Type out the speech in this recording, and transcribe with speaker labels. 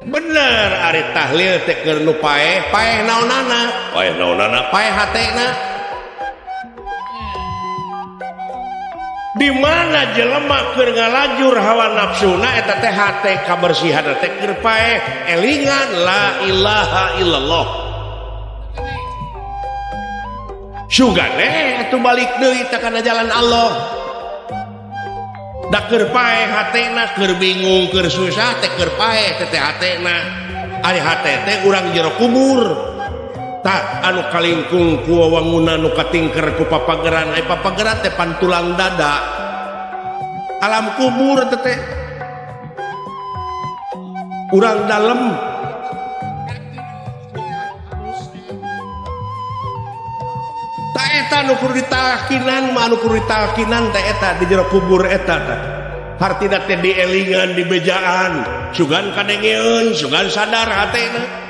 Speaker 1: Bener ari tahlil teh keur nu paeh, paeh naonana? Paeh naonana? Paeh hatena. Di mana jelema keur ngalajur hawa nafsuna eta teh hate kabersihan teh keur paeh elingan la ilaha illallah. Sugane atuh balik deui teh kana jalan Allah. Da keur paeh hatena, keur bingung, keur susah teh keur paeh teh hatena. Ari hate teh urang jero kubur. Tak anu kalingkung ku wangunan nu katingker ku papageran, ai papageran teh pantulang dada. Alam kubur teh teh urang dalem. Ta eta nu kudu ditalkinan mah, anu kudu ditalkinan teh eta di jero kubur eta teh. Hartina teh dielingan, dibejaan, sugan kadengeun, sugan sadar hatena.